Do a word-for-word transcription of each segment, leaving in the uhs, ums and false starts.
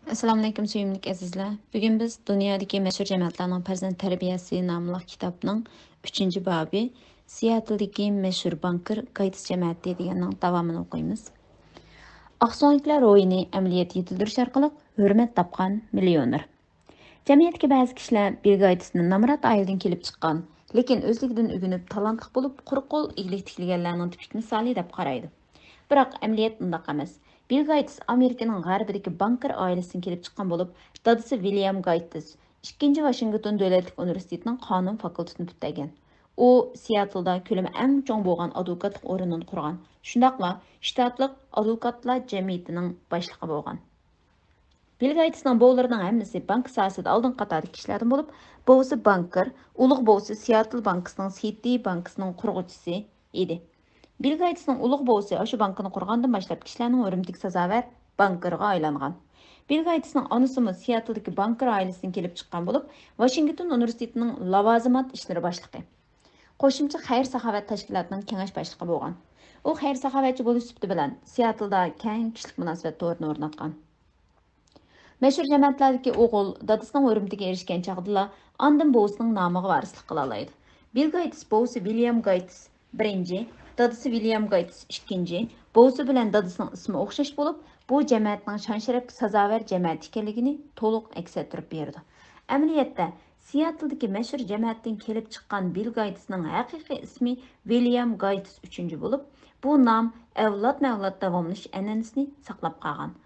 ئەسسالامۇئەلەيكۇم، سۆيۈملۈك ئەزىزلەر. بۈگۈن بىز دۇنيادىكى مەشھۇر جەمەتلەرنىڭ پەرزەنت تەربىيەسى ناملىق كىتابنىڭ ئۈچىنچى بابى، سىياتلدىكى مەشھۇر بانكىر گايتس جەمەتى دېگەننىڭ داۋامىنى ئوقۇيمىز. ئاقسۆڭەكلەر روھىنى ئەمەلىيەتتە يېتىلدۈرۈش ئارقىلىق ھۆرمەت تاپقان مىليونېر. جەمئىيەتتىكى بەزى كىشىلەر بىل گايتسنى نامرات ئائىلىدىن كېلىپ چىققان، لېكىن ئۆزلۈكىدىن ئۆگىنىپ، تالانتلىق بولۇپ، قۇرۇق قول ئىگىلىك تىكلىگەنلەرنىڭ تىپىك مىسالى دەپ قارايدۇ. بىراق ئەمەلىيەت ئۇنداق ئەمەس. بىل گايتس ئامېرىكىنىڭ غەربىدىكى بانكىر ئائىلىسىدىن كېلىپ چىققان بولۇپ، دادىسى ۋىليام گايتس ئىككىنچى ۋاشىنگتون دۆلەتلىك ئۇنىۋېرسىتېتىنىڭ قانۇن فاكۇلتېتىنى پۈتتۈرگەن. ئۇ سىياتلدا كۆلىمى ئەڭ چوڭ بولغان ئادۋوكاتلىق ئورنىنى قۇرغان، شۇنداقلا شتاتلىق ئادۋوكاتلار جەمئىيىتىنىڭ باشلىقى بولغان. بىل گايتسنىڭ بوۋىلىرىنىڭ ھەممىسى بانكا ساھەسىدە ئالدىنقى قاتاردىكى كىشىلەردىن بولۇپ، بوۋىسى بانكىر، ئۇلۇغ بوۋىسى سىياتل بانكىسىنىڭ سىتى بانكىسىنىڭ قۇرغۇچىسى ئىدى. بىل گايتسنىڭ ئۇلۇغ بوۋىسى ئاشۇ بانكىنى قۇرغاندىن باشلاپ كىشىلەرنىڭ ھۆرمىتىگە سازاۋەر بانكىرغا ئايلانغان. بىل گايتسنىڭ ئانىسىمۇ سىياتلدىكى بانكىر ئائىلىسىدىن كېلىپ چىققان بولۇپ، ۋاشىنگتون ئۇنىۋېرسىتېتىنىڭ لاۋازىمات ئىشلىرى باشلىقى، قوشۇمچە خەير-ساخاۋەت تەشكىلاتىنىڭ كېڭەش باشلىقى بولغان. ئۇ خەير-ساخاۋەتچى بولۇش سۈپىتى بىلەن سىياتلدا كەڭ كىشىلىك مۇناسىۋەت تورىنى ئورناتقان. مەشھۇر جەمەتلەردىكى ئوغۇل دادىسىنىڭ ھۆرمىتىگە ئېرىشكەن چاغدىلا، ئاندىن بوۋىسىنىڭ نامىغا ۋارىسلىق قىلالايدۇ. بىل گايتس بوۋىسى ۋىليام گايتس بىرىنچى، دادىسى ۋىليام گايتس ئىككىنچى، بوۋىسى بىلەن دادىسىنىڭ ئىسمى ئوخشاش بولۇپ، بۇ جەمەتنىڭ شان-شەرەپكە سازاۋەر جەمەت ئىكەنلىكىنى تولۇق ئەكس ئەتتۈرۈپ بېرىدۇ. ئەمەلىيەتتە، سىياتلدىكى مەشھۇر جەمەتتىن كېلىپ چىققان بىل گايتسنىڭ ھەقىقىي ئىسمى ۋىليام گايتس ئۈچىنچى بولۇپ، بۇ نام ئەۋلادمۇ ئەۋلاد داۋاملىشىش ئەنئەنىسىنى ساقلاپ قالغان.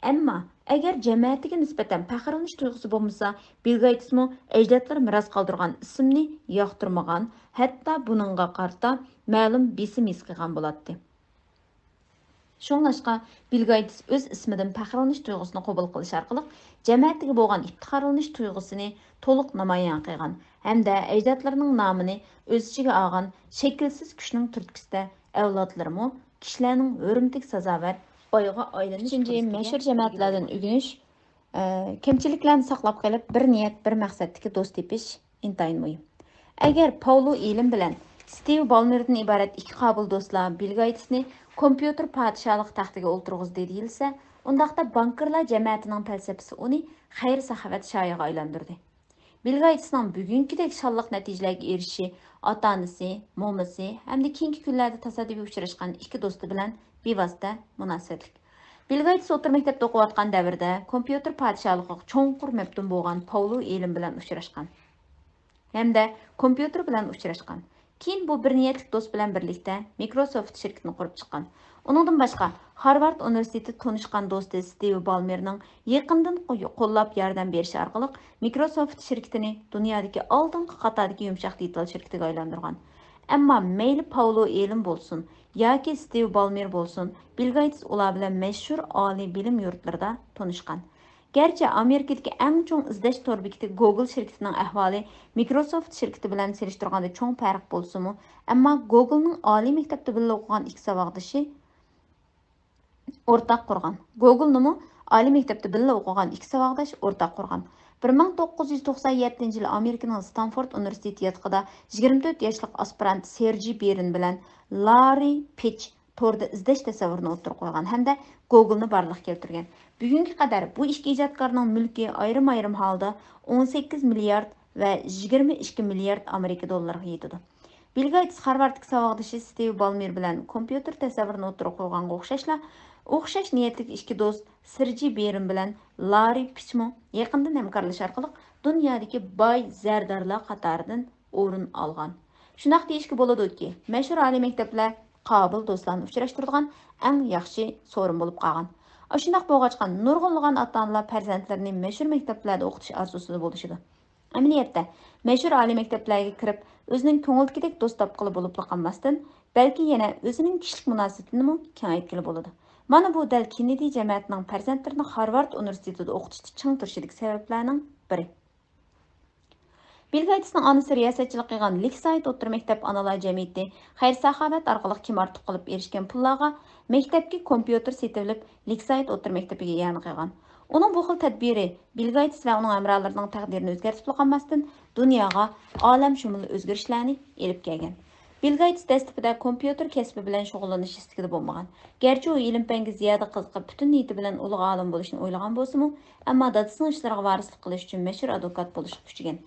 ئەمما ئەگەر جەمەتىگە نىسبەتەن پەخىرلىنىش تۇيغۇسى بولمىسا، بىل گايتسمۇ ئەجدادلىرى مىراس قالدۇرغان ئىسىمنى ياقتۇرمىغان، ھەتتا بۇنىڭغا قارىتا مەلۇم بېسىم ھېس قىلغان بولاتتى. شۇڭلاشقا، بىل گايتس ئۆز ئىسمىدىن پەخىرلىنىش تۇيغۇسىنى قوبۇل قىلىش ئارقىلىق، جەمەتىگە بولغان ئىپتىخارلىنىش تۇيغۇسىنى تولۇق نامايان قىلغان ھەمدە ئەجدادلىرىنىڭ نامىنى ئۆز ئىچىگە ئالغان شەكىلسىز كۈچنىڭ تۈرتكىسىدە ئەۋلادلىرىمۇ كىشىلەرنىڭ ھۆرمىتىگە سازاۋەر بايغا ئايلىنىش ئۈچىنچى، پۇرسىتىگە مەشھۇر ئىگە جەمەتلەردىن بولىدۇ. ئۆگىنىش، ئە، كەمچىلىكلەرنى ساقلاپ قېلىپ، بىر نىيەت، بىر مەقسەتتىكى دوست تېپىش ئىنتايىن مۇھىم. ئەگەر پاۋلو ئېلېن بىلەن ستىۋ بالمېردىن ئىبارەت ئىككى قابىل دوستلار بىل گايتسنى كومپيۇتېر پادىشاھلىق تەختىگە ئولتۇرغۇزدى دېيىلسە، ئۇنداقتا بانكىرلار جەمەتىنىڭ پەلسەپىسى ئۇنى خەير-ساخاۋەت شاھىغا ئايلاندۇردى. بىل گايتسنىڭ بۈگۈنكىدەك شانلىق نەتىجىلەرگە ئېرىشىشى ئاتا-ئانىسى، مومىسى ھەمدە كېيىنكى كۈنلەردە تاسادىپىي ئۇچراشقان ئىككى دوستى بىلەن بىۋاسىتە مۇناسىۋەتلىك. بىل گايتس ئوتتۇرا مەكتەپتە ئوقۇۋاتقان دەۋردە كومپيۇتېر پادىشاھلىقىغا چوڭقۇر مەپتۇن بولغان پاۋلو ئېلېن بىلەن ئۇچراشقان. ھەمدە كومپيۇتېر بىلەن ئۇچراشقان. كېيىن بۇ بىر نىيەتلىك دوست بىلەن بىرلىكتە مىكروسوفت شىركىتىنى قۇرۇپ چىققان. ئۇنىڭدىن باشقا، خارۋارد ئۇنىۋېرسىتېتىدا تونۇشقان دوستى ستىۋ بالمېرنىڭ يېقىندىن قو-، قوللاپ ياردەم بېرىشى ئارقىلىق مىكروسوفت شىركىتىنى دۇنيادىكى ئالدىنقى قاتاردىكى يۇمشاق دېتال شىركىتىگە ئايلاندۇرغان. ئەمما مەيلى پاۋلو ئېلېن بولسۇن ياكى ستىۋ بالمېر بولسۇن، بىل گايتس ئۇلار بىلەن مەشھۇر ئالىي بىلىم يۇرتلىرىدا تونۇشقان. گەرچە ئامېرىكىدىكى ئەڭ چوڭ ئىزدەش تور بېكىتى گوگل شىركىتىنىڭ ئەھۋالى مىكروسوفت شىركىتى بىلەن سېلىشتۇرغاندا چوڭ پەرق بولسىمۇ، ئەمما گوگلنىڭ ئالىي مەكتەپتە بىللە ئوقۇغان ئىككى ساۋاقدىشى ئورتاق قۇرغان. گوگلنىمۇ ئالىي مەكتەپتە بىللە ئوقۇغان ئىككى ساۋاقداش ئورتاق قۇرغان. بىر مىڭ توققۇز يۈز توقسان يەتتىنچى يىلى ئامېرىكىنىڭ ستانفورد ئۇنىۋېرسىتېتى ياتىقىدا يىگىرمە تۆت ياشلىق ئاسپىرانت سېرجى بېرىن بىلەن لاررى پېچ توردا ئىزدەش تەسەۋۋۇرىنى ئوتتۇرىغا قويغان ھەمدە گوگلنى بارلىققا كەلتۈرگەن. بۈگۈنگە قەدەر بۇ ئىككى ئىجادكارنىڭ مۈلكى ئايرىم-ئايرىم ھالدا ئون سەككىز مىليارد ۋە يىگىرمە ئىككى مىليارد ئامېرىكا دوللىرىغا يېتىدۇ. بىل گايتس خارۋاردتىكى ساۋاقدىشى ستىۋ بالمېر بىلەن كومپيۇتېر تەسەۋۋۇرىنى ئوتتۇرىغا قويغانغا ئوخشاشلا، ئوخشاش نىيەتلىك ئىككى دوست سېرجى بېرىن بىلەن لاررى پېچمۇ يېقىندىن ھەمكارلىشىش ئارقىلىق دۇنيادىكى باي زەردارلار قاتارىدىن ئورۇن ئالغان. شۇنداق دېيىشكە بولىدۇكى، مەشھۇر ئالىي مەكتەپلەر قابىل دوستلارنى ئۇچراشتۇرىدىغان ئەڭ ياخشى سورۇن بولۇپ قالغان. ئاشۇنداق بولغاچقا، نۇرغۇنلىغان ئاتا-ئانىلار پەرزەنتلىرىنى مەشھۇر مەكتەپلەردە ئوقۇتۇش ئارزۇسىدا بولۇشىدۇ. ئەمەلىيەتتە، مەشھۇر ئالىي مەكتەپلەرگە كىرىپ، ئۆزىنىڭ كۆڭلىدىكىدەك دوست تاپقىلى بولۇپلا قالماستىن، بەلكى يەنە ئۆزىنىڭ كىشىلىك مۇناسىۋىتىنىمۇ كېڭەيتكىلى بولىدۇ. مانا بۇ دەل كېننېدى جەمەتىنىڭ پەرزەنتلىرىنى خارۋارد ئۇنىۋېرسىتېتىدا ئوقۇتۇشتا چىڭ تۇرۇشىدىكى سەۋەبلەرنىڭ بىرى. بىل گايتسنىڭ ئانىسى رىياسەتچىلىك قىلغان لېكسايت ئوتتۇرا مەكتەپ ئانىلار جەمئىيىتى خەير-ساخاۋەت ئارقىلىق كىم ئارتۇق قىلىپ ئېرىشكەن پۇللارغا مەكتەپكە كومپيۇتېر سېتىۋېلىپ، لېكسايت ئوتتۇرا مەكتىپىگە ئىئانە قىلغان. ئۇنىڭ بۇ خىل تەدبىرى بىل گايتس ۋە ئۇنىڭ ھەمراھلىرىنىڭ تەقدىرىنى ئۆزگەرتىپلا قالماستىن، دۇنياغا ئالەمشۇمۇل ئۆزگىرىشلەرنى ئېلىپ كەلگەن. بىل گېيتس دەسلىپىدە كومپيۇتېر كەسپى بىلەن شۇغۇللىنىش ئىستىكىدە بولمىغان. گەرچە ئۇ ئىلىم-پەنگە زىيادە قىزىقىپ، پۈتۈن نىيىتى بىلەن ئۇلۇغ ئالىم بولۇشنى ئويلىغان بولسىمۇ، ئەمما دادىسىنىڭ ئىشلىرىغا ۋارىسلىق قىلىش ئۈچۈن مەشھۇر ئادۋوكات بولۇشقا كۈچىگەن.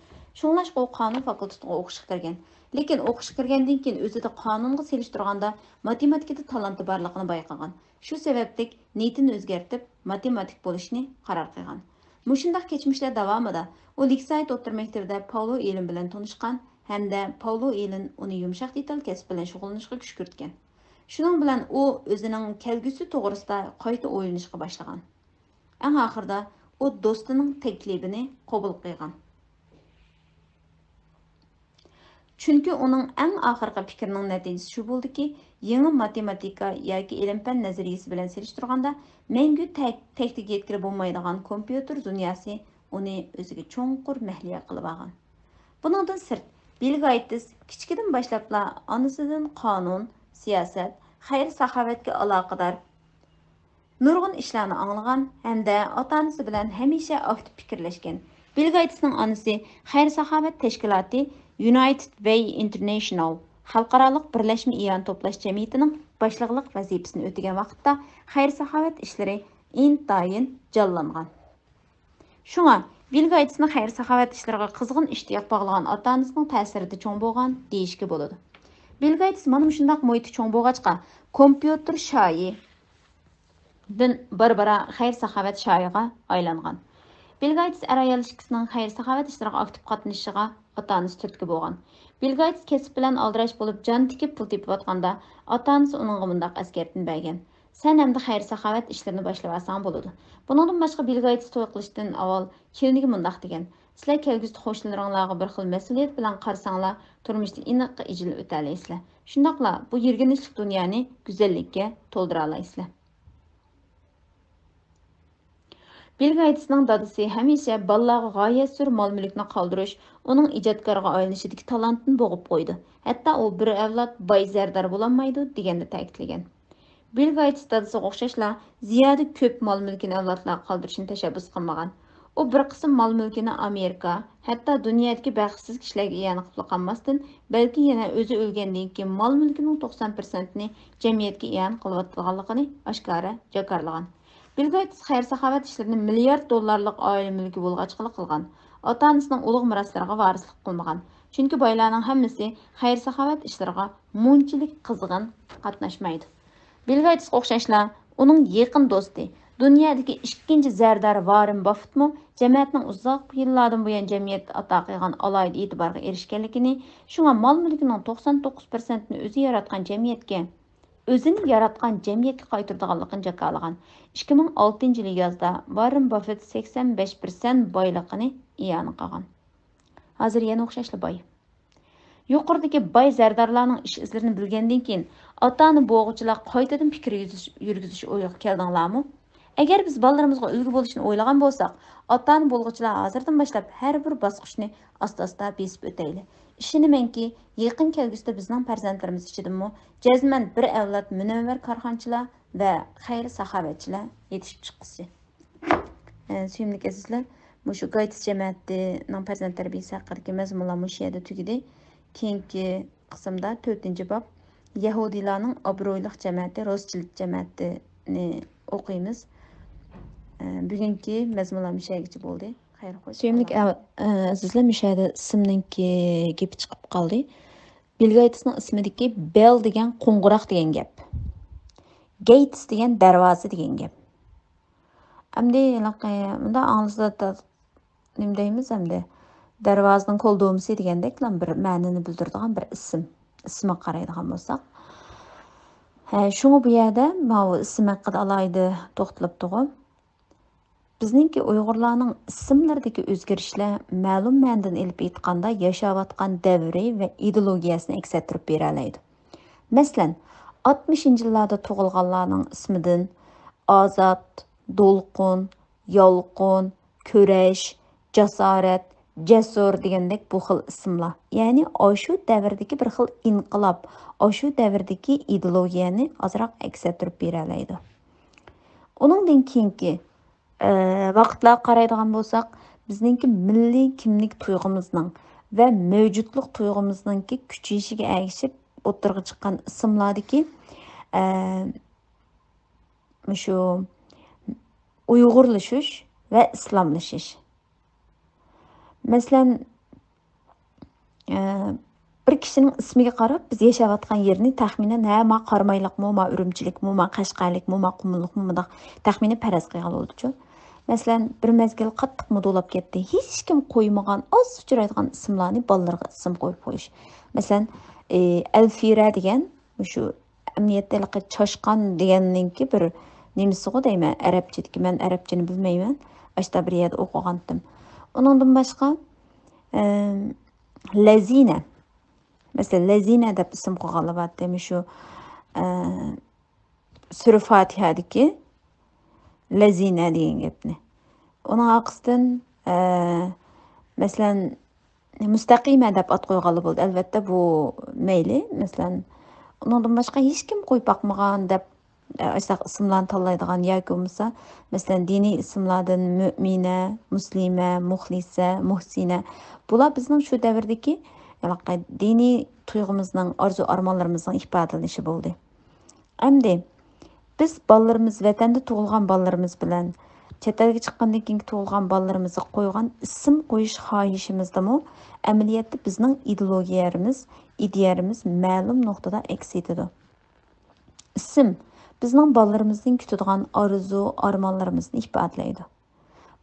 شۇڭلاشقا ئۇ قانۇن فاكۇلتېتىغا ئوقۇشقا كىرگەن. لېكىن ئوقۇشقا كىرگەندىن كېيىن ئۆزىدە قانۇنغا سېلىشتۇرغاندا ماتېماتىكىدا تالانتى بارلىقىنى بايقىغان. شۇ سەۋەبلىك نىيىتىنى ئۆزگەرتىپ، ماتېماتىك بولۇشنى قارار قىلغان. مۇشۇنداق كەچمىشلەر داۋامىدا ئۇ لېكسايت ئوتتۇرا مەكتىپىدە پاۋلو ئېلېن بىلەن تونۇشقان ھەمدە پاۋلو ئېلېن ئۇنى يۇمشاق دېتال كەسپى بىلەن شۇغۇللىنىشقا كۈشكۈرتكەن. شۇنىڭ بىلەن ئۇ ئۆزىنىڭ كەلگۈسى توغرىسىدا قايتا ئويلىنىشقا باشلىغان. ئەڭ ئاخىرىدا ئۇ دوستىنىڭ تەكلىپىنى قوبۇل قىلغان. چۈنكى ئۇنىڭ ئەڭ ئاخىرقى پىكرىنىڭ نەتىجىسى شۇ بولدىكى، يېڭى ماتېماتىكا ياكى ئىلىم-پەن نەزەرىيىسى بىلەن سېلىشتۇرغاندا، مەڭگۈ تەك-، تەكتىگە يەتكىلى بولمايدىغان كومپيۇتېر دۇنياسى ئۇنى ئۆزىگە چوڭقۇر مەھلىيا قىلىۋالغان. بۇنىڭدىن سىرت، بىل گېيتس كىچىكىدىن باشلاپلا ئانىسىدىن قانۇن، سىياسەت، خەير-ساخاۋەتكە ئالاقىدار نۇرغۇن ئىشلارنى ئاڭلىغان ھەمدە ئاتا-ئانىسى بىلەن ھەمىشە ئاكتىپ پىكىرلەشكەن. بىل گېيتسنىڭ ئانىسى خەير-ساخاۋەت تەشكىلاتى يۇنايتېد ۋەي ئىنتېرنېشنال خەلقئارالىق بىرلەشمە ئىئانە توپلاش جەمئىيىتىنىڭ باشلىقلىق ۋەزىپىسىنى ئۆتىگەن ۋاقىتتا خەير-ساخاۋەت ئىشلىرى ئىنتايىن جانلانغان. شۇڭا، بىل گېيتسنى خەير-ساخاۋەت ئىشلىرىغا قىزغىن ئىشتىياق باغلىغان ئاتا-ئانىسىنىڭ تەسىرىدە چوڭ بولغان دېيىشكە بولىدۇ. بىل گېيتس مانا مۇشۇنداق مۇھىتتا چوڭ بولغاچقا، كومپيۇتېر شايى دىن بارا-بارا خەير-ساخاۋەت شايىغا ئايلانغان. بىل گېيتس ئەر-ئايال ئىككىسىنىڭ خەير-ساخاۋەت ئىشلىرىغا ئاكتىپ قاتنىشىشىغا ئاتا-ئانىسى تۈرتكە بولغان. بىل گېيتس كەسىپ بىلەن ئالدىراش بولۇپ، جان تىكىپ پۇل تېپىۋاتقاندا، ئاتا-ئانىسى ئۇنىڭغا مۇنداق ئەسكەرتمە بەرگەن: «سەن ئەمدى خەير-ساخاۋەت ئىشلىرىنى باشلىۋالساڭ بولىدۇ.» بۇنىڭدىن باشقا، بىل گېيتس توي قىلىشتىن ئاۋۋال كېلىنىگە مۇنداق دېگەن: «سىلەر كەلگۈسىدە قوشنىلىرىڭلارغا بىر خىل مەسئۇلىيەت بىلەن قارىساڭلار، تۇرمۇشتا ئېنىق ئىجىل ئۆتەلەيسىلەر. شۇنداقلا بۇ يىرگىنچلىك دۇنيانى گۈزەللىككە تولدۇرالايسىلەر.» بىل گېيتسنىڭ دادىسى ھەمىشە بالىلارغا غايەت زور مال-مۈلۈكنى قالدۇرۇش ئۇنىڭ ئىجادكارغا ئايلىنىشىدىكى تالانتىنى بوغۇپ قويىدۇ. ھەتتا ئۇ «بىر ئەۋلاد باي زەردار بولالمايدۇ» دېگەننى تەكىتلىگەن. بىل گېيتس دادىسىغا ئوخشاشلا زىيادە كۆپ مال-مۈلكىنى ئەۋلادلارغا قالدۇرۇشنى تەشەببۇس قىلمىغان. ئۇ بىر قىسىم مال-مۈلكىنى ئامېرىكا، ھەتتا دۇنيادىكى بەختسىز كىشىلەرگە ئىئانە قىلىپلا قالماستىن، بەلكى يەنە ئۆزى ئۆلگەندىن كېيىن مال-مۈلكىنىڭ توقسان پىرسەنتىنى جەمئىيەتكە ئىئانە قىلىۋاتىدىغانلىقىنى ئاشكارا جاكارلىغان. بىل گېيتس خەير-ساخاۋەت ئىشلىرىنى مىليارد دوللارلىق ئائىلە مۈلكى بولغاچقىلا قىلغان. ئاتا-ئانىسىنىڭ ئۇلۇغ مىراسلىرىغا ۋارىسلىق قىلمىغان. چۈنكى بايلارنىڭ ھەممىسى خەير-ساخاۋەت ئىشلىرىغا مۇنچىلىك قىزغىن قاتناشمايدۇ. بىل گېيتسقا ئوخشاشلا، ئۇنىڭ يېقىن دوستى، دۇنيادىكى ئىككىنچى زەردار ۋاررېن باففېتمۇ جەمەتنىڭ ئۇزاق يىللاردىن بۇيان جەمئىيەتتە ئاتا قىلغان ئالاھىدە ئېتىبارغا ئېرىشكەنلىكىنى، شۇڭا مال-مۈلكىنىڭ توقسان توققۇز پىرسەنتىنى ئۆزى ياراتقان جەمئىيەتكە، ئۆزىنى ياراتقان جەمئىيەتكە قايتۇرىدىغانلىقىنى جاكارلىغان. ئىككى مىڭ ئالتىنچى يىلى يازدا ۋاررېن باففېت سەكسەن بەش پىرسەنت بايلىقىنى ئىئانە قىلغان. ھازىر يەنە ئوخشاشلا باي. يۇقىرىدىكى باي زەردارلارنىڭ ئىش ئىزلىرىنى بىلگەندىن كېيىن، ئاتا-ئانا بولغۇچىلار قايتىدىن پىكىر يۈزۈش-، يۈرگۈزۈش ئويىغا كەلدىڭلارمۇ؟ ئەگەر بىز بالىلىرىمىزغا ئۈلگە بولۇشنى ئويلىغان بولساق، ئاتا-ئانا بولغۇچىلار ھازىردىن باشلاپ ھەر بىر باسقۇچنى ئاستا-ئاستا بېسىپ ئۆتەيلى. ئىشىنىمەنكى، يېقىن كەلگۈسىدە بىزنىڭ پەرزەنتلىرىمىز ئىچىدىمۇ جەزمەن بىر ئەۋلاد مۇنەۋۋەر كارخانىچىلار ۋە خەير-ساخاۋەتچىلەر يېتىشىپ چىققۇسى. ئە، سۆيۈملۈك ئەزىزلەر، مۇشۇ گايتىس جەمەتىنىڭ پەرزەنت تەربىيەسى ھەققىدىكى مەزمۇنلار مۇشۇ يەردە تۈگىدى. كېيىنكى قىسىمدا تۆتىنچى باب، يەھۇدىيلارنىڭ ئابرۇيلۇق جەمەتى، روتشىلد جەمەتىنى ئوقۇيمىز. ئە، بۈگۈنكى مەزمۇنلار مۇشۇ يەرگىچە بولدى. خەير، خوش. سۆيۈملۈك ئەزىزلەر، مۇشۇ يەردە ئىسىمنىڭكى گېپى چىقىپ قالدى. بىل گايتسنىڭ ئىسمىدىكى بېل دېگەن قوڭغۇراق دېگەن گەپ. گەيتس دېگەن دەرۋازا دېگەن گەپ. ئەمدى ھېلىقى مۇنداق ئاڭلىسا، نېمە دەيمىز ئەمدى؟ دەرۋازىنىڭ كولدۇمىسى دېگەندەكلا بىر مەنىنى بىلدۈرىدىغان بىر ئىسىم. ئىسمىغا قارايدىغان بولساق. ھە، شۇڭا بۇ يەردە ماۋۇ ئىسىم ھەققىدە ئالاھىدە توختىلىپتىغۇ. بىزنىڭكى ئۇيغۇرلارنىڭ ئىسىملىرىدىكى ئۆزگىرىشلەر مەلۇم مەنىدىن ئېلىپ ئېيتقاندا ياشاۋاتقان دەۋرى ۋە ئىدېئولوگىيەسىنى ئەكس ئەتتۈرۈپ بېرەلەيدۇ. مەسىلەن، ئاتمىشىنچى يىللاردا تۇغۇلغانلارنىڭ ئىسمىدىن ئازات، دولقۇن، يالقۇن، كۈرەش، جاسارەت، جەسۇر دېگەندەك بۇ خىل ئىسىملار، يەنى ئاشۇ دەۋردىكى بىر خىل ئىنقىلاب، ئاشۇ دەۋردىكى ئىدېئولوگىيەنى ئازراق ئەكس ئەتتۈرۈپ بېرەلەيدۇ. ئۇنىڭدىن كېيىنكى، ئە، ۋاقىتلارغا قارايدىغان بولساق، بىزنىڭكى مىللىي كىملىك تۇيغۇمىزنىڭ ۋە مەۋجۇتلۇق تۇيغۇمىزنىڭكى كۈچىيىشىگە ئەگىشىپ، ئوتتۇرىغا چىققان ئىسىملاردىكى، ئە، مۇشۇ ئۇيغۇرلىشىش ۋە ئىسلاملىشىش. مەسىلەن، ئە، بىر كىشىنىڭ ئىسمىگە قاراپ، بىز ياشاۋاتقان يېرىنى تەخمىنەن، ھە، ما قارامايلىقمۇ، ما ئۈرۈمچىلىكمۇ، ما قەشقەرلىكمۇ، ما قۇمۇللۇقمۇ، مۇنداق تەخمىنىي پەرەز قىلغىلى بولىدۇچۇ. مەسىلەن، بىر مەزگىل قاتتىق مودا بولۇپ كەتتى. ھېچكىم قويمىغان، ئاز ئۇچرايدىغان ئىسىملارنى بالىلىرىغا ئىسىم قويۇپ قويۇش. مەسىلەن، ئى، ئەلفىرە دېگەن، مۇشۇ ئەمەلىيەتتە ھېلىقى چاشقان دېگەننىڭكى بىر نېمىسىغۇ دەيمەن، ئەرەبچىدىكى. مەن ئەرەبچىنى بىلمەيمەن. ئاشتا بىر يەردە ئوقۇغانتىم. ئۇنىڭدىن باشقا، ئەم، لەزىنە. مەسىلەن، لەزىنە دەپ ئىسىم قويغانلار بارتى. مۇشۇ، ئە، سۈرە فاتىھەدىكى لەزىنە دېگەن گەپنى. ئۇنىڭ ئارقىسىدىن، ئە، مەسىلەن، مۇستەقىمە دەپ ئات قويغانلار بولدى. ئەلۋەتتە، بۇ مەيلى. مەسىلەن، ئۇنىڭدىن باشقا ھېچكىم قويۇپ باقمىغان دەپ، ئە، ئاشۇنداق ئىسىملارنى تاللايدىغان ياكى بولمىسا، مەسىلەن، دىنىي ئىسىملاردىن مۆمىنە، مۇسلىمە، مۇخلىسە، مۇھسىنە. بۇلار بىزنىڭ شۇ دەۋردىكى ھېلىقى دىنىي تۇيغۇمىزنىڭ، ئارزۇ-ئارمانلىرىمىزنىڭ ئىپادىلىنىشى بولدى. ئەمدى بىز بالىلىرىمىز، ۋەتەندە تۇغۇلغان بالىلىرىمىز بىلەن چەت ئەلگە چىققاندىن كېيىنكى تۇغۇلغان بالىلىرىمىزغا قويغان ئىسىم قويۇش خاھىشىمىزدىمۇ ئەمەلىيەتتە بىزنىڭ ئىدېئولوگىيەمىز، ئىدىيەمىز مەلۇم نۇقتىدا ئەكس ئېتىدۇ. ئىسىم بىزنىڭ بالىلىرىمىزدىن كۈتىدىغان ئارزۇ، ئارمانلىرىمىزنى ئىپادىلەيدۇ.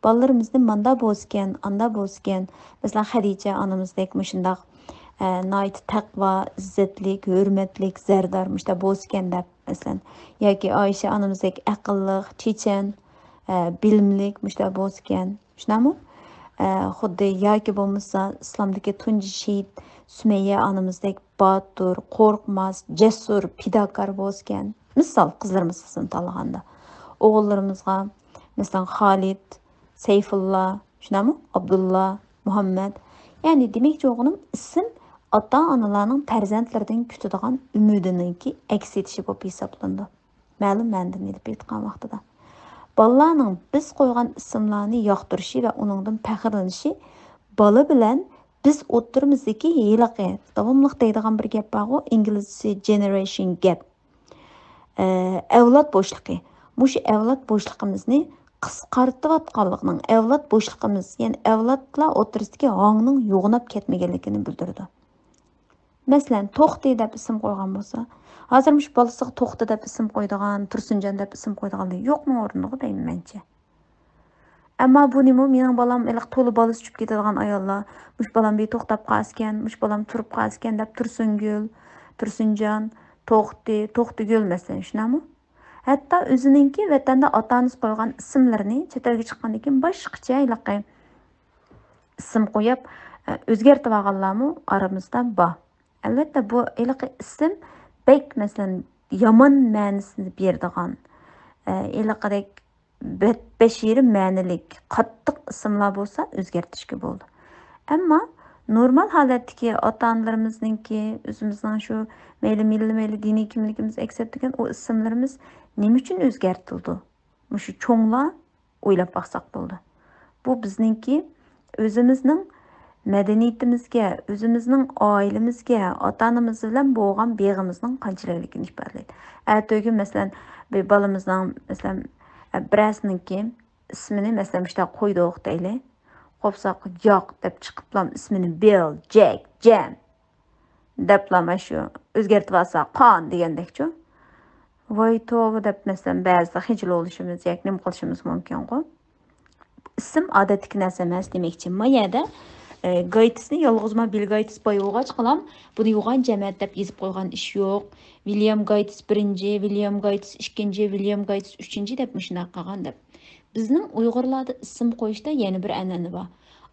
بالىلىرىمىزنى ماندا بولسىكەن، ئاندا بولسىكەن، مەسىلەن، خەدىچە ئانىمىزدەك مۇشۇنداق، ئە، ناھايىتى تەقۋا، ئىززەتلىك، ھۆرمەتلىك، زەردار، مۇشۇنداق بولسىكەن دەپ، مەسىلەن، ياكى ئائىشە ئانىمىزدەك ئەقىللىق، چېچەن، ئە، بىلىملىك، مۇشۇنداق بولسىكەن، شۇنداقمۇ؟ ئە، خۇددى ياكى بولمىسا ئىسلامدىكى تۇنجى شېھىت سۈمەييە ئانىمىزدەك باتۇر، قورقماس، جەسۇر، پىداكار بولسىكەن. مىسال، قىزلىرىمىز قىسمىنى تاللىغاندا. ئوغۇللىرىمىزغا، مەسىلەن، خالىد، سەيفۇللا، شۇنداقمۇ؟ ئابدۇللا، مۇھەممەد. يەنى دېمەكچى بولغىنىم، ئىسىم ئاتا-ئانىلارنىڭ پەرزەنتلىرىدىن كۈتىدىغان ئۈمىدىنىڭكى ئەكس ئېتىشى بولۇپ ھېسابلىنىدۇ. مەلۇم مەنىدىن ئېلىپ ئېيتقان ۋاقتىدا. بالىلارنىڭ بىز قويغان ئىسىملارنى ياقتۇرۇشى ۋە ئۇنىڭدىن پەخىرلىنىشى بالا بىلەن بىز ئوتتۇرىمىزدىكى ھېلىقى داۋاملىق دەيدىغان بىر گەپ بارغۇ، ئىنگلىزچىسى جېنېرېيشن گەپ. ئە، ئەۋلاد بوشلۇقى. مۇشۇ ئەۋلاد بوشلۇقىمىزنى قىسقارتىۋاتقانلىقىنىڭ، ئەۋلاد بوشلۇقىمىز، يەنى ئەۋلادلار ئوتتۇرىسىدىكى ھاڭنىڭ يوغىناپ كەتمىگەنلىكىنى بىلدۈرىدۇ. مەسىلەن، توختى دەپ ئىسىم قويغان بولسا، ھازىر مۇشۇ بالىسىغا توختى دەپ ئىسىم قويىدىغان، تۇرسۇنجان دەپ ئىسىم قويىدىغانلار يوقنىڭ ئورنىغا دەيمەن مەنچە. ئەمما بۇنىمۇ مېنىڭ بالام ھېلىقى تولا بالىسى ئۇچۇپ كېتىدىغان ئاياللار، مۇشۇ بالام بىر توختاپ قالسىكەن، مۇشۇ بالام تۇرۇپ قالسىكەن دەپ تۇرسۇنگۈل، تۇرسۇنجان، توختى، توختىگۈل مەسىلەن، شۇنداقمۇ؟ ھەتتا ئۆزىنىڭكى ۋەتەندە ئاتا-ئانىسى قويغان ئىسىملىرىنى چەت ئەلگە چىققاندىن كېيىن باشقىچە ھېلىقى ئىسىم قويۇپ، ئە، ئۆزگەرتىۋالغانلارمۇ ئارىمىزدا بار. ئەلۋەتتە، بۇ ھېلىقى ئىسىم بەك، مەسىلەن، يامان مەنىسىنى بېرىدىغان، ئە، ھېلىقىدەك بەت-، بەشىرە مەنىلىك، قاتتىق ئىسىملار بولسا ئۆزگەرتىشكە بولىدۇ. ئەمما نورمال ھالەتتىكى ئاتا-ئانىلىرىمىزنىڭكى، ئۆزىمىزنىڭ شۇ مەيلى مىللىي، مەيلى دىنىي كىملىكىمىز ئەكس ئەتتۈرگەن ئۇ ئىسىملىرىمىز نېمە ئۈچۈن ئۆزگەرتىلىدۇ؟ مۇشۇ چوڭلار ئويلاپ باقساق بولىدۇ. بۇ بىزنىڭكى ئۆزىمىزنىڭ مەدەنىيىتىمىزگە، ئۆزىمىزنىڭ ئائىلىمىزگە، ئاتا-ئانىمىز بىلەن بولغان بېغىمىزنىڭ قانچىلىكلىكىنى ئىپادىلەيدۇ. ئەتىگۈن، مەسىلەن، بىر بالىمىزنىڭ، مەسىلەن، بىرەرسىنىڭكى ئىسمىنى، مەسىلەن، مۇشۇنداق قويدۇق دەيلى. قوپساق ياق دەپ چىقىپلام ئىسمىنى بىل، جەك، جەن دەپلا مانا شۇ ئۆزگەرتىۋالسا قان دېگەندەكچۇ. ۋاي توۋا دەپ، مەسىلەن، بەزىدە خىجىل بولۇشىمىز ياكى نېمە قىلىشىمىز مۇمكىنغۇ. ئىسىم ئادەتتىكى نەرسە ئەمەس دېمەكچى. ما يەردە، ئە، گايتىسنى يالغۇزما بىل گايتىس باي بولغاچقىلام، بۇنى يوغان جەمەت دەپ يېزىپ قويغان ئىش يوق. ۋىليام گايتىس بىرىنچى، ۋىليام گايتىس ئىككىنچى، ۋىليام گايتىس ئۈچىنچى دەپ مۇشۇنداق قىلغان دەپ. بىزنىڭ ئۇيغۇرلاردا ئىسىم قويۇشتا يەنە بىر ئەنئەنە بار.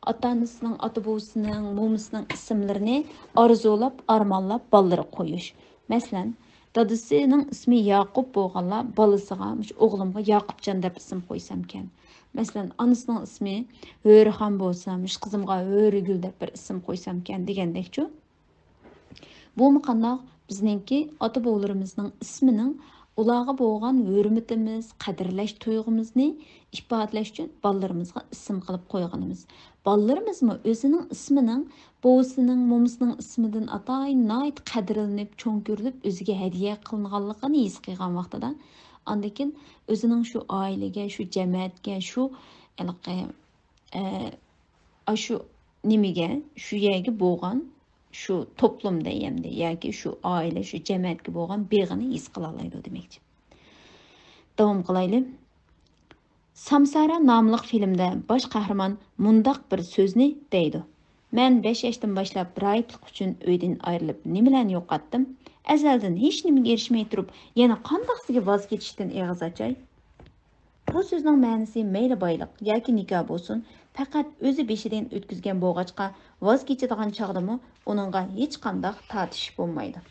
ئاتا-ئانىسىنىڭ، ئاتا-بوۋىسىنىڭ، مومىسىنىڭ ئىسىملىرىنى ئارزۇلاپ، ئارمانلاپ بالىلىرىغا قويۇش. مەسىلەن، دادىسىنىڭ ئىسمى ياقۇپ بولغانلار بالىسىغا، مۇشۇ ئوغلۇمغا ياقۇپجان دەپ ئىسىم قويسامكەن. مەسىلەن، ئانىسىنىڭ ئىسمى ھۆرىخان بولسا، مۇشۇ قىزىمغا ھۆرىگۈل دەپ بىر ئىسىم قويسامكەن دېگەندەكچۇ. بۇمۇ قانداق؟ بىزنىڭكى ئاتا-بوۋىلىرىمىزنىڭ ئىسمىنىڭ ئۇلارغا بولغان ھۆرمىتىمىز، قەدىرلەش تۇيغۇمىزنى ئىپادىلەش ئۈچۈن بالىلىرىمىزغا ئىسىم قىلىپ قويغىنىمىز. بالىلىرىمىزمۇ ئۆزىنىڭ ئىسمىنىڭ بوۋىسىنىڭ، مومىسىنىڭ ئىسمىدىن ئاتايىن ناھايىتى قەدىرلىنىپ، چوڭ كۆرۈلۈپ، ئۆزىگە ھەدىيە قىلىنغانلىقىنى ھېس قىلغان ۋاقتىدا، ئاندىن كېيىن ئۆزىنىڭ شۇ ئائىلىگە، شۇ جەمەتكە، شۇ ھېلىقى، ئە، ئاشۇ نېمىگە، شۇ يەرگە بولغان، شۇ توپلۇم دەيمدى ياكى شۇ ئائىلە، شۇ جەمەتكە بولغان بېغىنى ھېس قىلالايدۇ دېمەكچى. داۋام قىلايلى. سامسارا ناملىق فىلىمدە باش قەھرىمان مۇنداق بىر سۆزنى دەيدۇ: «مەن بەش ياشتىن باشلاپ راھىبلىق ئۈچۈن ئۆيدىن ئايرىلىپ نېمىلەرنى يوقاتتىم؟ ئەزەلدىن ھېچنېمىگە ئېرىشمەي تۇرۇپ يەنە قانداقسىگە ۋاز كېچىشتىن ئېغىز ئاچاي؟» بۇ سۆزنىڭ مەنىسى مەيلى بايلىق ياكى نىكاھ بولسۇن، پەقەت ئۆزى بېشىدىن ئۆتكۈزگەن بولغاچقا، ۋاز كېچىدىغان چاغدىمۇ ئۇنىڭغا ھېچقانداق تارتىشىش بولمايدۇ.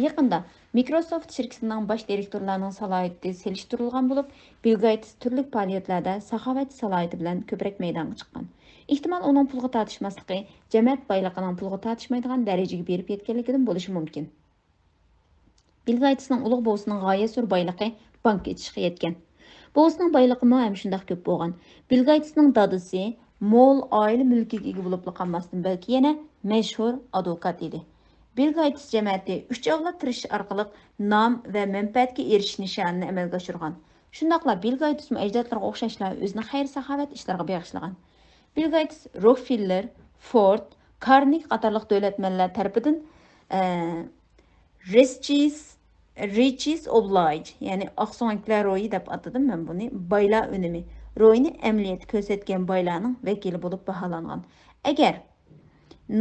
يېقىندا مىكروسوفت شىركىتىنىڭ باش دىرېكتورلارنىڭ سالاھىيىتى سېلىشتۇرۇلغان بولۇپ، بىل گېيتس تۈرلۈك پائالىيەتلەردە ساخاۋەتچى سالاھىيىتى بىلەن كۆپرەك مەيدانغا چىققان. ئېھتىمال، ئۇنىڭ پۇلغا تارتىشماسلىقى جەمەت بايلىقىنىڭ پۇلغا تارتىشمايدىغان دەرىجىگە بېرىپ يەتكەنلىكىدىن بولۇشى مۇمكىن. بىل گېيتسنىڭ ئۇلۇغ بوۋىسىنىڭ غايەت زور بايلىقى بانكا ئېچىشقا يەتكەن. بوۋىسىنىڭ بايلىقىمۇ ھەم شۇنداق كۆپ بولغان. بىل گېيتسنىڭ دادىسى مول ئائىلە مۈلكىگە ئىگە بولۇپلا قالماستىن، بەلكى يەنە مەشھۇر ئادۋوكات ئىدى. بىل گېيتس جەمەتى ئۈچ ئەۋلاد تىرىشىش ئارقىلىق نام ۋە مەنپەئەتكە ئېرىشىش نىشانىنى ئەمەلگە ئاشۇرغان. شۇنداقلا بىل گېيتسمۇ ئەجدادلىرىغا ئوخشاشلا ئۆزىنى خەير-ساخاۋەت ئىشلىرىغا بېغىشلىغان. بىل گېيتس روكفېللېر، فورد، كارنېگى قاتارلىق دۆلەتمەنلەر تەرىپىدىن، ئە، رىچىس، رىچىس ئوبلايج، يەنى ئاقسۆڭەكلەر روھى دەپ ئاتىدىم مەن بۇنى، بايلار ئۈنۈمى روھىنى ئەمەلىيەتتە كۆرسەتكەن بايلارنىڭ ۋەكىلى بولۇپ باھالانغان. ئەگەر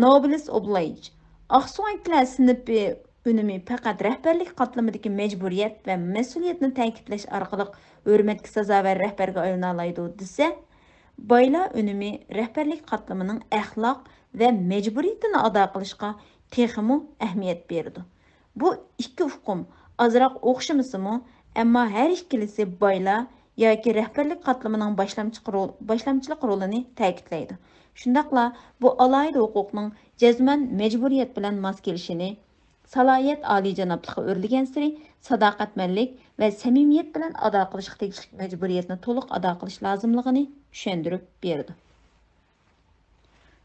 نوبلىس ئوبلايج، ئاقسۆڭەكلەر سىنىپى ئۈنۈمى پەقەت رەھبەرلىك قاتلىمىدىكى مەجبۇرىيەت ۋە مەسئۇلىيەتنى تەكىتلەش ئارقىلىق ھۆرمەتكە سازاۋەر رەھبەرگە ئايلىنالايدۇ دېسە، بايلار ئۈنۈمى رەھبەرلىك قاتلىمىنىڭ ئەخلاق ۋە مەجبۇرىيىتىنى ئادا قىلىشقا تېخىمۇ ئەھمىيەت بېرىدۇ. بۇ ئىككى ئۇقۇم ئازراق ئوخشىمىسىمۇ، ئەمما ھەر ئىككىلىسى بايلار ياكى رەھبەرلىك قاتلىمىنىڭ باشلامچىق رول-، باشلامچىلىق رولىنى تەكىتلەيدۇ. شۇنداقلا بۇ ئالاھىدە ھوقۇقنىڭ جەزمەن مەجبۇرىيەت بىلەن ماس كېلىشىنى، سالاھىيەت ئالىيجانابلىققا ئۆرلىگەنسېرى ساداقەتمەنلىك ۋە سەمىمىيەت بىلەن ئادا قىلىشقا تېگىشلىك مەجبۇرىيەتنى تولۇق ئادا قىلىش لازىملىقىنى چۈشەندۈرۈپ بېرىدۇ.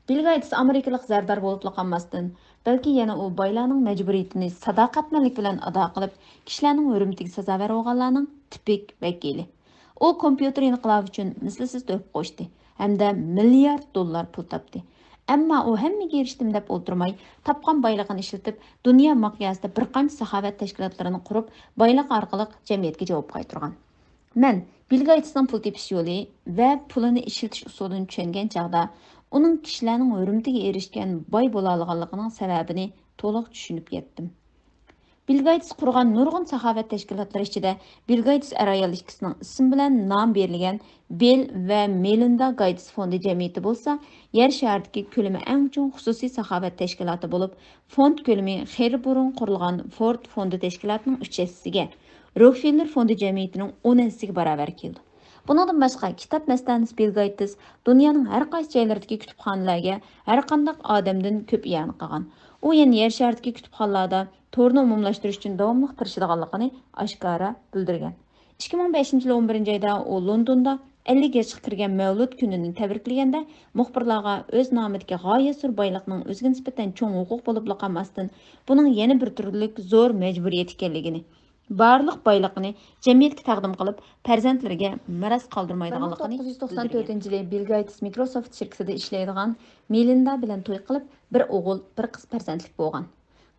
بىل گېيتس ئامېرىكىلىق زەردار بولۇپلا قالماستىن، بەلكى يەنە ئۇ بايلارنىڭ مەجبۇرىيىتىنى ساداقەتمەنلىك بىلەن ئادا قىلىپ، كىشىلەرنىڭ ھۆرمىتىگە سازاۋەر بولغانلارنىڭ تىپىك ۋەكىلى. ئۇ كومپيۇتېر ئىنقىلابى ئۈچۈن مىسلىسىز تۆھپە قوشتى ھەمدە مىليارد دوللار پۇل تاپتى. ئەمما ئۇ ھەممىگە ئېرىشتىم دەپ ئولتۇرماي، تاپقان بايلىقىنى ئىشلىتىپ، دۇنيا مىقياسىدا بىر قانچە ساخاۋەت تەشكىلاتلىرىنى قۇرۇپ، بايلىق ئارقىلىق جەمئىيەتكە جاۋاب قايتۇرغان. مەن بىل گېيتسنىڭ پۇل تېپىش يولى ۋە پۇلىنى ئىشلىتىش ئۇسۇلىنى چۈشەنگەن چاغدا، ئۇنىڭ كىشىلەرنىڭ ھۆرمىتىگە ئېرىشكەن باي بولالىغانلىقىنىڭ سەۋەبىنى تولۇق چۈشىنىپ يەتتىم. بىل گېيتس قۇرغان نۇرغۇن ساخاۋەت تەشكىلاتلىرى ئىچىدە بىل گېيتس ئەر-ئايال ئىككىسىنىڭ ئىسمى بىلەن نام بېرىلگەن بىل ۋە مېلىندا گېيتس فوندى جەمئىيىتى بولسا، يەر شارىدىكى كۆلىمى ئەڭ چوڭ خۇسۇسىي ساخاۋەت تەشكىلاتى بولۇپ، فوند كۆلىمى خېلى بۇرۇن قۇرۇلغان فورد فوندى تەشكىلاتىنىڭ ئۈچ ھەسسىسىگە، روكفېللېر فوندى جەمئىيىتىنىڭ ئون ھەسسىسىگە باراۋەر كېلىدۇ. بۇنىڭدىن باشقا، كىتاب مەستانىسى بىل گېيتس دۇنيانىڭ ھەر قايسى جايلىرىدىكى كۈتۈپخانىلەرگە ھەرقانداق ئادەمدىن كۆپ ئىئانە قىلغان. ئۇ يەنە يەر شارىدىكى كۈتۈپخانىلاردا تورنى ئومۇملاشتۇرۇش ئۈچۈن داۋاملىق تىرىشىدىغانلىقىنى ئاشكارا بىلدۈرگەن. ئىككى مىڭ بەشىنچى يىلى ئون بىرىنچى ئايدا ئۇ لوندوندا ئەللىك ياشقا كىرگەن مەۋلۇت كۈنىنى تەبرىكلىگەندە، مۇخبىرلارغا ئۆز نامىدىكى غايەت زور بايلىقنىڭ ئۆزىگە نىسبەتەن چوڭ ھوقۇق بولۇپلا قالماستىن، بۇنىڭ يەنە بىر تۈرلۈك زور مەجبۇرىيەت ئىكەنلىكىنى، بارلىق بايلىقىنى جەمئىيەتكە تەقدىم قىلىپ، پەرزەنتلىرىگە مىراس قالدۇرمايدىغانلىقىنى بىلدۈرگەن. بىر مىڭ توققۇز يۈز توقسان تۆتىنچى يىلى بىل گېيتس مىكروسوفت شىركىتىدە ئىشلەيدىغان مېلىندا بىلەن توي قىلىپ، بىر ئوغۇل، بىر قىز پەرزەنتلىك بولغان.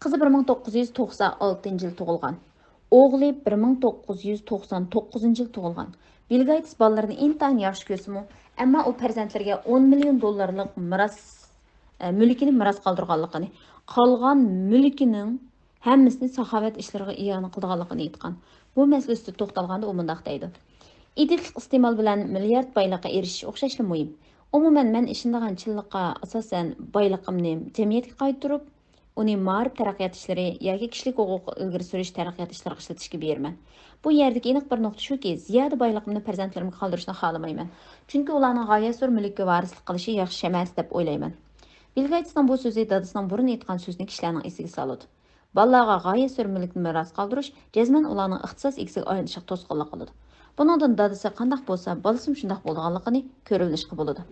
قىزى بىر مىڭ توققۇز يۈز توقسان ئالتىنچى يىلى تۇغۇلغان. ئوغلى بىر مىڭ توققۇز يۈز توقسان توققۇزىنچى يىلى تۇغۇلغان. بىل گېيتس بالىلىرىنى ئىنتايىن ياخشى كۆرسىمۇ، ئەمما ئۇ پەرزەنتلىرىگە ئون مىليون دوللارلىق مىراس، ئە، مۈلكىنى مىراس قالدۇرغانلىقىنى، قالغان مۈلكىنىڭ ھەممىسىنى ساخاۋەت ئىشلىرىغا ئىئانە قىلىدىغانلىقىنى ئېيتقان. بۇ مەسىلە ئۈستىدە توختالغاندا ئۇ مۇنداق دەيدۇ: ئىدىيەتلىك ئىستېمال بىلەن مىليارد بايلىققا ئېرىشىش ئوخشاشلا مۇھىم. ئومۇمەن، مەن ئىشىنىدىغان چىنلىققا ئاساسەن، بايلىقىمنى جەمئىيەتكە قايتۇرۇپ، ئۇنى مائارىپ تەرەققىيات ئىشلىرى ياكى كىشىلىك ھوقۇققا ئىلگىرى سۈرۈش تەرەققىيات ئىشلىرىغا ئىشلىتىشكە بېرىمەن. بۇ يەردىكى ئېنىق بىر نۇقتا شۇكى، زىيادە بايلىقىمنى پەرزەنتلىرىمگە قالدۇرۇشنى خالىمايمەن. چۈنكى ئۇلارنىڭ غايەت زور مۈلۈككە ۋارىسلىق قىلىشى ياخشى ئەمەس دەپ ئويلايمەن. بىل گېيتسنىڭ بۇ سۆزى دادىسىنىڭ بۇرۇن ئېيتقان سۆزىنى كىشىلەرنىڭ ئېسىگە سالىدۇ. بالىلارغا غايەت زور مۈلۈكنى مىراس قالدۇرۇش جەزمەن ئۇلارنىڭ ئىختىساس ئىگىسىگە ئايلىنىشىغا توسقۇنلۇق قىلىدۇ. بۇنىڭدىن دادىسى قانداق بولسا، بالىسىمۇ شۇنداق بولىدىغانلىقىنى كۆرۈۋېلىشقا بولىدۇ.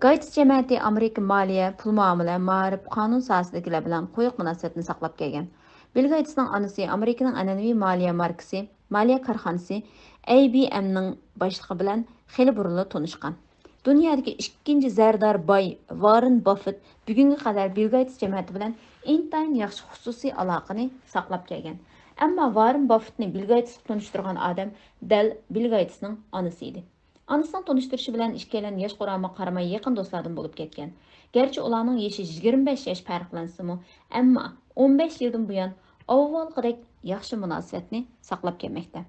گايتس جەمەتى ئامېرىكا مالىيە، پۇل مۇئامىلە، مائارىپ، قانۇن ساھەسىدىكىلەر بىلەن قويۇق مۇناسىۋەتنى ساقلاپ كەلگەن. بىل گايتسنىڭ ئانىسى ئامېرىكىنىڭ ئەنئەنىۋى مالىيە ماركىسى، مالىيە كارخانىسى ئەي بى ئەمنىڭ باشلىقى بىلەن خېلى بۇرۇنلا تونۇشقان. دۇنيادىكى ئىككىنچى زەردار باي ۋاررېن باففېت بۈگۈنگە قەدەر بىل گايتس جەمەتى بىلەن ئىنتايىن ياخشى خۇسۇسىي ئالاقىنى ساقلاپ كەلگەن. ئەمما ۋاررېن باففېتنى بىل گايتسقا تونۇشتۇرغان ئادەم دەل بىل گايتسنىڭ ئانىسى ئىدى. ئانىسىنىڭ تونۇشتۇرۇشى بىلەن ئىككىيلەن ياش قورامىغا قارىماي يېقىن دوستلاردىن بولۇپ كەتكەن. گەرچە ئۇلارنىڭ يېشى يىگىرمە بەش ياش پەرقلەنسىمۇ، ئەمما ئون بەش يىلدىن بۇيان ئاۋۋالقىدەك ياخشى مۇناسىۋەتنى ساقلاپ كەلمەكتە.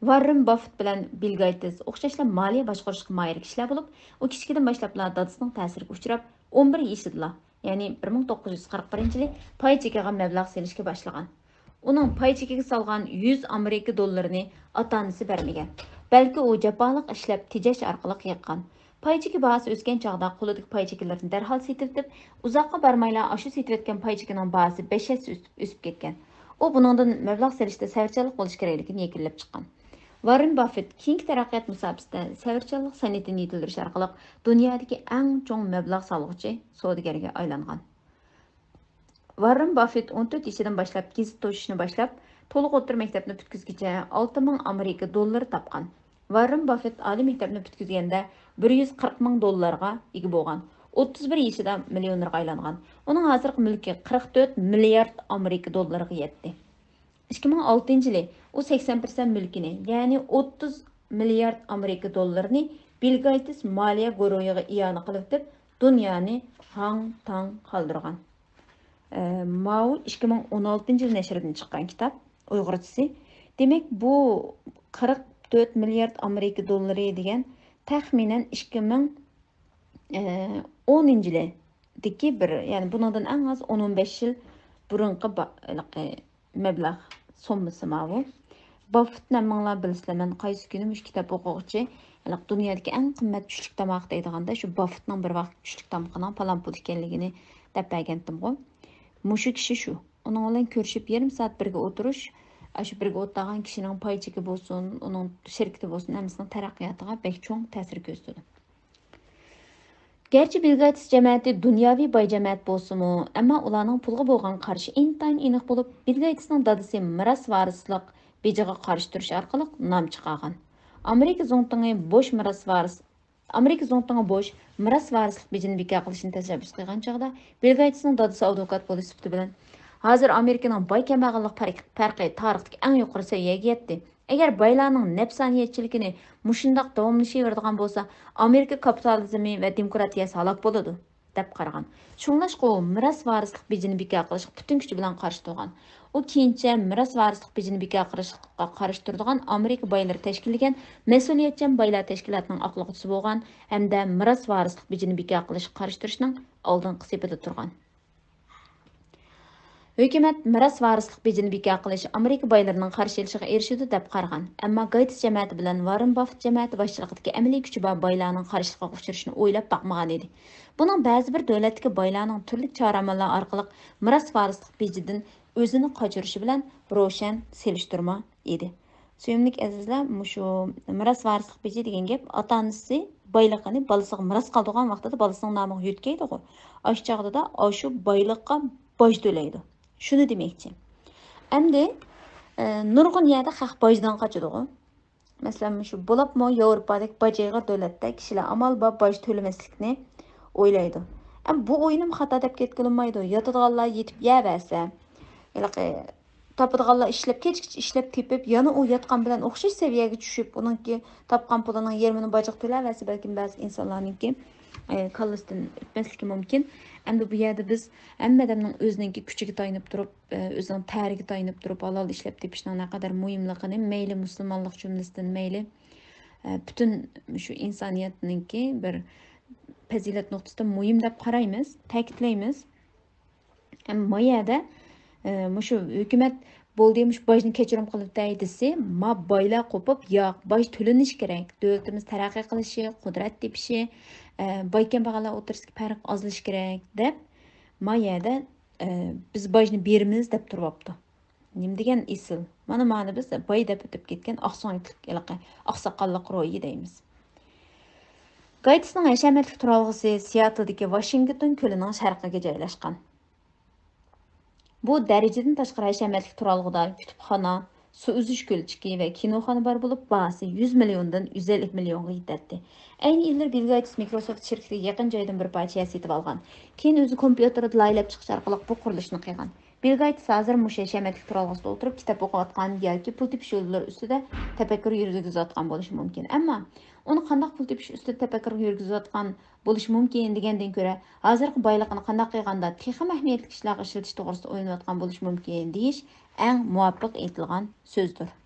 ۋاررېن باففېت بىلەن بىل گايتس ئوخشاشلا مالىيە باشقۇرۇشقا ماھىر كىشىلەر بولۇپ، ئۇ كىچىكىدىن باشلاپلا دادىسىنىڭ تەسىرىگە ئۇچراپ، ئون بىر يېشىدىلا، يەنى بىر مىڭ توققۇز يۈز قىرىق بىرىنچى يىلى پاي چېكىغا مەبلەغ سېلىشكە باشلىغان. ئۇنىڭ پاي چېكىگە سالغان يۈز ئامېرىكا دوللىرىنى ئاتا-ئانىسى بەرمىگەن، بەلكى ئۇ جاپالىق ئىشلەپ تېجەش ئارقىلىق يىغقان. پاي چېكى باھاسى ئۆسكەن چاغدا قولىدىكى پاي چېكىلىرىنى دەرھال سېتىۋېتىپ، ئۇزاققا بارمايلا ئاشۇ سېتىۋەتكەن پاي چېكىنىڭ باھاسى بەش ھەسسە ئۆسۈپ، ئۆسۈپ كەتكەن. ئۇ بۇنىڭدىن مەبلەغ سېلىشتا سەۋرچانلىق بولۇش كېرەكلىكىنى يەكۈنلەپ چىققان. ۋاررېن باففېت كېيىنكى تەرەققىيات مۇساپىسىدە سەۋرچانلىق سەنئىتىنى يېتىلدۈرۈش ئارقىلىق دۇنيادىكى ئەڭ چوڭ مەبلەغ سالغۇچى سودىگەرگە ئايلانغان. ۋاررېن باففېت ئون تۆت يېشىدىن باشلاپ گېزىت توشۇشنى باشلاپ، تولۇق ئوتتۇرا مەكتەپنى پۈتكۈزگىچە ئالتە مىڭ ئامېرىكا دوللىرى تاپقان. ۋاررېن باففېت ئالىي مەكتەپنى پۈتكۈزگەندە بىر يۈز قىرىق مىڭ دوللارغا ئىگە بولغان. ئوتتۇز بىر يېشىدا مىليونېرغا ئايلانغان. ئۇنىڭ ھازىرقى مۈلكى قىرىق تۆت مىليارد ئامېرىكا دوللىرىغا يەتتى. ئىككى مىڭ ئالتىنچى يىلى ئۇ سەكسەن پىرسەنت مۈلكىنى، يەنى ئوتتۇز مىليارد ئامېرىكا دوللىرىنى بىل گايتس مالىيە گۇرۇھىغا ئىئانە قىلىۋېتىپ، دۇنيانى ھاڭ-تاڭ قالدۇرغان. ئە، ماۋۇ ئىككى مىڭ ئون ئالتىنچى يىل نەشرىدىن چىققان كىتاب، ئۇيغۇرچىسى. دېمەك، بۇ قىرىق تۆت مىليارد ئامېرىكا دوللىرى دېگەن تەخمىنەن ئىككى مىڭ ئونىنچى يىلىدىكى بىر، يەنى بۇنىڭدىن ئەڭ ئاز ئون، ئون بەش يىل بۇرۇنقى با-، ھېلىقى مەبلەغ سوممىسى ماۋۇ. باففېتنى ھەممىڭلار بىلىسىلەر، مەن قايسى كۈنى مۇشۇ كىتاب ئوقۇغۇچى، ھېلىقى دۇنيادىكى ئەڭ قىممەت چۈشلۈك تاماق دەيدىغاندا، شۇ باففېتنىڭ بىر ۋاقىت چۈشلۈك تامىقىنىڭ پالان پۇل ئىكەنلىكىنى دەپ بەرگەنتىمغۇ. مۇشۇ كىشى شۇ. ئۇنىڭ بىلەن كۆرۈشۈپ يېرىم سائەت بىرگە ئولتۇرۇش، ئاشۇ بىرگە ئولتۇرغان كىشىنىڭ پاي چېكى بولسۇن، ئۇنىڭ شىركىتى بولسۇن، ھەممىسىنىڭ تەرەققىياتىغا بەك چوڭ تەسىر كۆرسىتىدۇ. گەرچە بىل گېيتس جەمەتى دۇنياۋى باي جەمەت بولسىمۇ، ئەمما ئۇلارنىڭ پۇلغا بولغان قارىشى ئىنتايىن ئېنىق بولۇپ، بىل گېيتسنىڭ دادىسى مىراس ۋارىسلىق بېجىغا قارشى تۇرۇش ئارقىلىق نام چىقارغان. ئامېرىكا زۇڭتۇڭى بوش مىراس ۋارىس، ئامېرىكا زۇڭتۇڭى بوش مىراس ۋارىسلىق بېجىنى بىكار قىلىشنى تەشەببۇس قىلغان چاغدا، بىل گېيتسنىڭ دادىسى ئادۋوكات بولۇش سۈپىتى بىلەن، ھازىر ئامېرىكىنىڭ باي كەمبەغەللىك پەرق-، پەرقى تارىختىكى ئەڭ يۇقىرى سەۋىيەگە يەتتى. ئەگەر بايلارنىڭ نەپسانىيەتچىلىكىنى مۇشۇنداق داۋاملىشىۋېرىدىغان بولسا، ئامېرىكا كاپىتالىزمى ۋە دېموكراتىيەسى ھالاك بولىدۇ، دەپ قارىغان. شۇڭلاشقا ئۇ مىراس ۋارىسلىق بېجىنى بىكار قىلىشقا پۈتۈن كۈچى بىلەن قارشى تۇرغان. ئۇ كېيىنچە مىراس ۋارىسلىق بېجىنى بىكار قىلىشقا قارشى تۇرىدىغان ئامېرىكا بايلىرى تەشكىللىگەن مەسئۇلىيەتچان بايلار تەشكىلاتىنىڭ ئاقلىغۇچىسى بولغان ھەمدە مىراس ۋارىسلىق بېجىنى بىكار قىلىشقا قارشى تۇرۇشنىڭ ئالدىنقى سېپىدە تۇرغان. ھۆكۈمەت مىراس ۋارىسلىق بېجىنى بىكار قىلىش ئامېرىكا بايلىرىنىڭ قارشى ئېلىشىغا ئېرىشىدۇ دەپ قارىغان، ئەمما گېيتس جەمەتى بىلەن ۋاررېن باففېت جەمەتى باشچىلىقىدىكى ئەمەلىي كۈچى بار بايلارنىڭ قارشىلىقىغا ئۇچرىشىنى ئويلاپ باقمىغان ئىدى. بۇنىڭ بەزى بىر دۆلەتتىكى بايلارنىڭ تۈرلۈك چارە-ئاماللار ئارقىلىق مىراس ۋارىسلىق بېجىدىن ئۆزىنى قاچۇرۇشى بىلەن روشەن سېلىشتۇرما ئىدى. سۆيۈملۈك ئەزىزلەر، مۇشۇ مىراس ۋارىسلىق بېجى دېگەن گەپ، ئاتا-ئانىسى بايلىقىنى بالىسىغا مىراس قالدۇرغان ۋاقتىدا بالىسىنىڭ نامىغا يۆتكەيدىغۇ. ئاشۇ چاغدا ئاشۇ بايلىققا باج تۆلەيدۇ. شۇنى دېمەكچى. ئەمدى، ئە، نۇرغۇن يەردە خەق باجدىن قاچىدىغۇ. مەسىلەن، مۇشۇ بولۇپمۇ ياۋروپادىكى باج يەيدىغان دۆلەتتە كىشىلەر ئامال بار باج تۆلىمەسلىكنى ئويلايدۇ. ئەمما بۇ ئويۇنمۇ خاتا دەپ كەتكىلى بولمايدۇ. ياتىدىغانلار يېتىپ يەۋەرسە، ھېلىقى تاپىدىغانلار ئىشلەپ، كەچكىچە ئىشلەپ تېپىپ، يەنە ئۇ ياتقان بىلەن ئوخشاش سەۋىيەگە چۈشۈپ، ئۇنىڭكى تاپقان پۇلىنىڭ يېرىمىنى باجغا تۆلەۋەرسە، بەلكىم بەزى ئىنسانلارنىڭكى، ئە، كاللىسىدىن ئۆتمەسلىكى مۇمكىن. ئەمدى بۇ يەردە بىز ھەممە ئادەمنىڭ ئۆزىنىڭكى كۈچىگە تايىنىپ تۇرۇپ، ئە، ئۆزىنىڭ تەرىگە تايىنىپ تۇرۇپ، ھالال ئىشلەپ تېپىشنىڭ نەقەدەر مۇھىملىقىنى مەيلى مۇسۇلمانلىق جۈملىسىدىن، مەيلى، ئە، پۈتۈن شۇ ئىنسانىيەتنىڭكى بىر پەزىلەت نۇقتىسىدىن مۇھىم دەپ قارايمىز، تەكىتلەيمىز. ئەمما ما يەردە، ئە، مۇشۇ ھۆكۈمەت بولدى، مۇشۇ باجنى كەچۈرۈم قىلىۋېتەي دېسە، ما بايلار قوپۇپ، ياق، باج تۆلىنىشى كېرەك، دۆلىتىمىز تەرەققىي قىلىشى، قۇدرەت تېپىشى، ئە، باي كەمبەغەللەر ئوتتۇرىسىدىكى پەرق ئازلىشى كېرەك دەپ، ما يەردە ئە، بىز باجنى بېرىمىز دەپ تۇرۇۋاپتۇ. نېمە دېگەن ئېسىل. مانا، مانا بىز باي دەپ ئۆتۈپ كەتكەن ئاقسۆڭەكلىك ھېلىقى ئاقساقاللىق روھى دەيمىز. گايتىسنىڭ ھەشەمەتلىك تۇرالغۇسى سىياتلدىكى ۋاشىنگتون كۆلىنىڭ شەرقىگە جايلاشقان. بۇ دەرىجىدىن تاشقىرى ھەشەمەتلىك تۇرالغۇدا كۇتۇپخانا، سۇ ئۈزۈش كۆلچىكى ۋە كىنوخانا بار بولۇپ، باھاسى يۈز مىليوندىن يۈز ئەللىك مىليونغا يېتەتتى. ئەينى يىللىرى بىل گايتس مىكروسوفت شىركىتىگە يېقىن جايدىن بىر پارچە يەر سېتىپ ئالغان. كېيىن ئۆزى كومپيۇتېردا لايىھەلەپ چىقىش ئارقىلىق بۇ قۇرۇلۇشنى قىلغان. بىل گايتس ھازىر مۇشۇ ھەشەمەتلىك تۇرالغۇسىدا ئولتۇرۇپ كىتاب ئوقۇۋاتقان ياكى پۇل تېپىش يوللىرى ئۈستىدە تەپەككۇر يۈرگۈزۈۋاتقان بولۇشى مۇمكىن. ئەمما ئۇنى قانداق پۇل تېپىش ئۈستىدە تەپەككۇر يۈرگۈزۈۋاتقان بولۇشى مۇمكىن دېگەندىن كۆرە، ھازىرقى بايلىقىنى قانداق قىلغاندا تېخىمۇ ئەھمىيەتلىك ئىشلارغا ئىشلىتىش توغرىسىدا ئويلىنىۋاتقان بولۇشى مۇمكىن دېيىش ئەڭ مۇۋاپىق ئېيتىلغان سۆزدۇر.